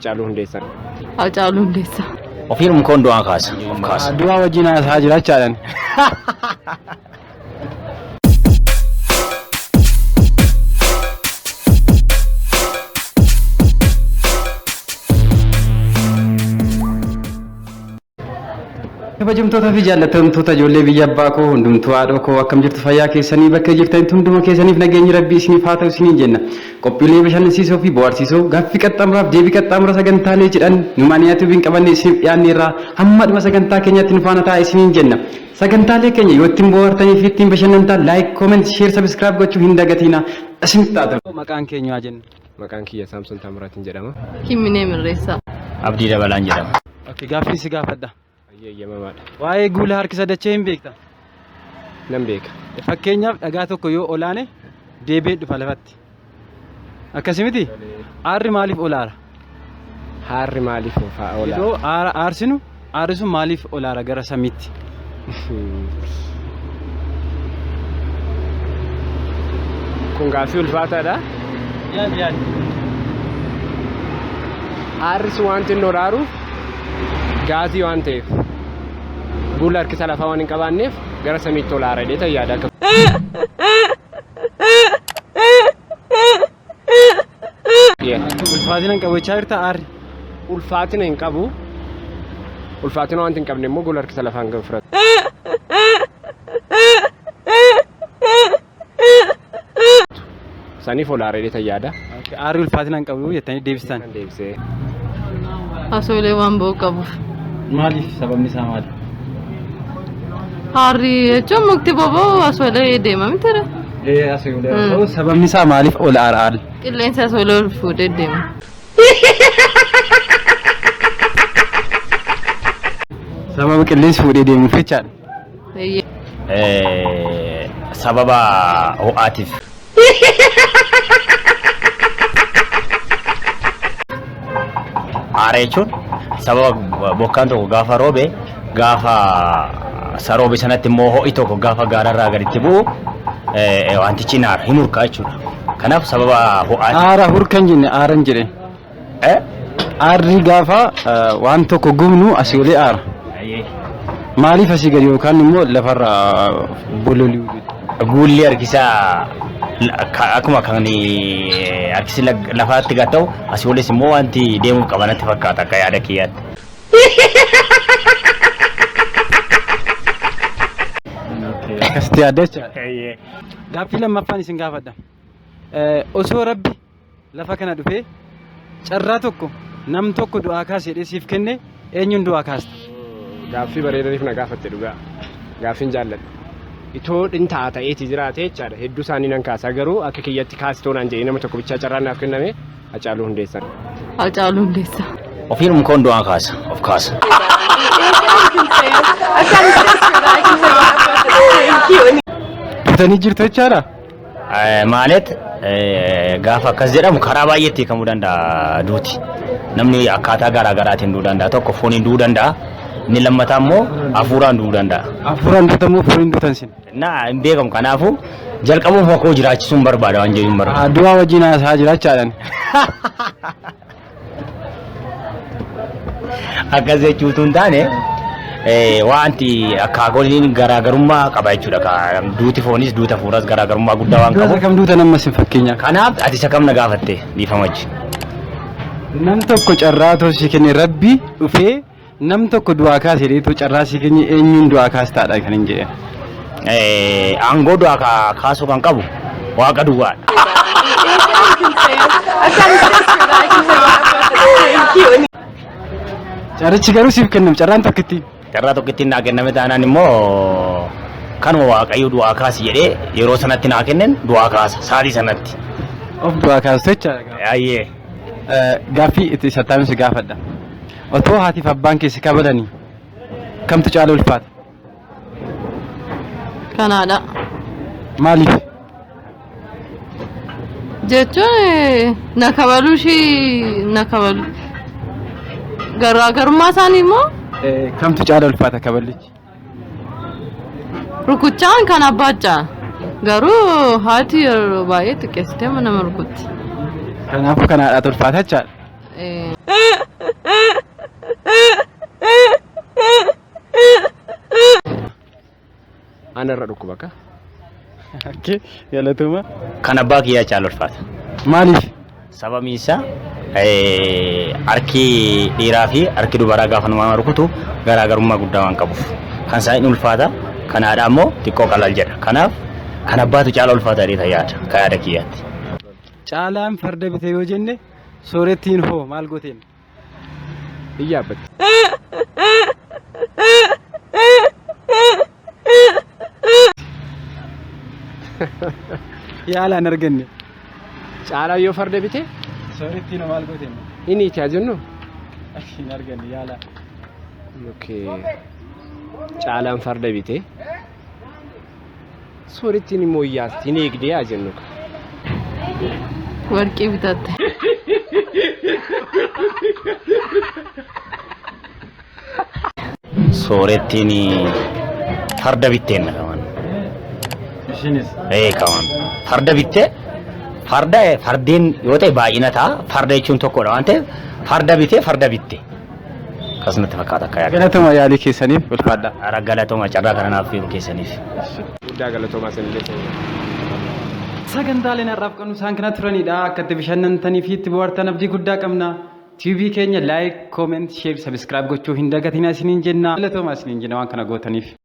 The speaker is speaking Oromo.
Hacaaluu Hundeessaa. Hacaaluu Hundeessaa. Ofiinuma koon du'aa kaasa. Of kaasa. Du'aa wajjin haasaa jira jechaadhaan. Kabajamtoota fi jaallatamtoota ijoollee biyya abbaa koo hundumtuu haadhoo koo akkam jirtu fayyaa keessanii bakka jirtanitti hunduma keessaniif nageenyi rabbii isiniif haa ta'u isiniin jenna. Qophiilee bashannansiisoo fi bohaarsiisoo gaaffii qaxxaamuraaf deebii qaxxaamura sagantaalee jedhan numaaniyaa tuubiin qabanne isiniif dhiyaanne irraa hamma dhuma sagantaa keenyaatti nu faana ta'a isiniin jenna. Sagantaalee keenya yoo ittiin bohaartanii fi ittiin bashannantan like, comment, share, subscribe gochuu hin dagatiina. Isinitti haa ta'u. Maqaan keenya haa jennu. Maqaan kiyya Saamson Taamiraatiin jedhama. Kimminee Mirreessaa. Abdii Dabalaan jedhama. Okay, gaaffii si gaafadha. Baay'ee eeyyamamaadha. Waa'ee guula harkisa dachee hin beekta? Nan beeka. Fakkeenyaaf dhagaa tokko yoo olaane deebi'ee dhufa lafatti. Akkasi miti? Aarri maaliif olaara? Haarri maaliif oofaa oola? Yeroo aara aarsinu aarri sun maaliif olaara gara samiitti? Kun gaaffii ulfaataadha. Yaadi yaadi. Aarri sun wanti inni olaaruuf gaazii waan ta'eef guula harkisa lafaa waan hin qabaanneef gara samiitti olaara jedhee tan yaada akka Ulfaatina hin qabu jechaa jirta aarri. Ulfaatina hin qabu. Ulfaatina wanti hin qabne immoo gola harkisa lafaa hin fudhatu. Saniif ol aaree tan yaada. Aarri ulfaatina hin qabu jettanii deebistan. Kan deebisee. Asoolee waan ba'u qabuuf. Maaliif sababni isaa maali? Haarri jechuun mukti boba'u asoolee deema miti ree. Ee asii olee. Sababni isaa maaliif ol aara aarri? Qilleensi asoolee ol fuudhee deema. Sababa qilleensi fuudhee deemuuf jechaadha. Eeyyee. Sababa ho'aatiif. Aara jechuun sababa bokkaan tokko gaafa roobe gaafa isa roobe sanatti immoo ho'i tokko gaafa gaararraa gaditti bu'u wantichi hin aara hin hurkaa jechuudha. Kanaaf sababa ho'aatiif. Aara hurka hin jenne aara hin jedhe. Aarri gaafa waan tokko gubnu asii olee aara. Maaliif asii gadi yookaan immoo lafarra bololi'u? Guulli harkisaa akkuma kan harkisi lafaatti gad ta'u asii olis immoo wanti deemuuf qaba natti fakkaata akka yaada kiyyaatti. Akkasitti yaadda jechaadha. Gaaffii lammaffaan isin gaafadha. Osoo Rabbi lafa kana dhufee carraa tokko nam tokko du'aa kaasi jedhee siif kenne eenyuun du'aa kaasta? Gaaffii bareedaniif na gaafatte dhugaa. Gaaffiin jaalladha. Itoo dhintaa ta'eeti jiraate jechaadha. Hedduu isaanii nan kaasa garuu akka kiyyatti kaasitoo naan jedhee nama tokko bichaa carraan naaf kenname Hacaaluu Hundeessaa. Hacaaluu Hundeessaa. Ofiinuma koon du'aa kaasa. Of kaasa. Duutanii jirtu jechaadha? Maalet gaafa akkas jedhamu karaa baay'eetti hiikamuu danda'a duuti. Namni akkaataa garaa garaatiin du'uu danda'a. Tokko fooniin du'uu danda'a. Inni lammataa immoo hafuuraan du'uu danda'a. Hafuuraan duutamoo fooniin duutan sin? Na hin beekamu. Kanaafuu jalqabuma koo jiraachisuun barbaada waan jedhuun barbaada. Du'aa wajjin haasaa jiraachaadhaan. Akkas jechuutu hin taane wanti akaakoliin garaagarummaa qaba jechuudha. Duuti foonis duuti hafuuras garaagarummaa guddaa waan Du'a qabuuf. kam duutan amma sin fakkeenyaaf. Kanaaf ati isa kam na gaafatte dhiifama wajjin. Nam tokko carraa otoo si kenne rabbi dhufee nam tokko du'aa kaase jedhee carraa si kenne eenyuun du'aa kaastaadha kan hin jedhe. Aangoo du'aa kaasuu kan qabu waaqa duwwaadha. Carrichi garuu siif kennam carraan tokkittiin. Carraa tokkittiin naa kenname taanaan immoo kanuma waaqayyo du'aa kaasi jedhee yeroo sanatti naa kennen du'aa kaasa sa'aatii sanatti. Of du'aa kaastu jechaadha. Ayyee. Gaaffii itti sattaami si gaafadha. Otoo haatiif abbaan kee si kabalanii kamtu caala ulfaata? Kanaadha. Maaliif? Jechuun na kabaluu ishii na kabalu. Garaagarummaa isaanii immoo Kamtu caala ulfaata kaballichi? Rukuchaan kan abbaa caala. Garuu haati yeroo baay'ee xiqqeessitee nama rukutti. Kanaafuu kan haadhaatu ulfaata jechaadha. Eh. Anarra dhukkuba ka. Okay, galatooma. Kan abbaa kiyyaa caala ulfaata. Maaliif? Sababni isaa harki dhiiraa fi harki dubaraa gaafa nama rukutu garaagarummaa guddaa waan qabuuf. Kan isaa inni ulfaata, kan haadhaa immoo xiqqoo qalal jedha. Kanaaf kan abbaatu caala ulfaata jedhee yaada, akka yaada kiyyaatti. Caalaan farda bite yoo jenne soorettiin hoo maal gooteen? Hin yaabbatti. Yaalaan arganne. Caalaan yoo farda bite Soorettiin hoo maal gooteen? Inni itti haa jennu? Hin arganne yaala. Okay. Caalaan farda bite. Soorettiin immoo yaasti hin eegdee haa jennu. Warqii bitatte. Soorettiin farda bitteen kaman. Ishinis. Ee kaman. Farda bittee farda fardeen yoo ta'e baay'ina ta'a. Farda jechuun tokkodha waan ta'eef farda bitee farda bitte. Akkasumatti fakkaata akka yaada. Galatoma yaalii keessaniif ulfaadha. Ara galatoma carraa kana naaf hiru keessaniif. Guddaa galatoomaa isinillee sanyii. Sagantaaleen har'aaf qabnu isaan kana turanidha. Akka itti bashannantanii fi itti bohaartan abdii guddaa qabna. TV keenya like, comment, share, subscribe gochuu hin dagatinaa isiniin jenna. Galatoomaa isiniin jenna waan kana gootaniif.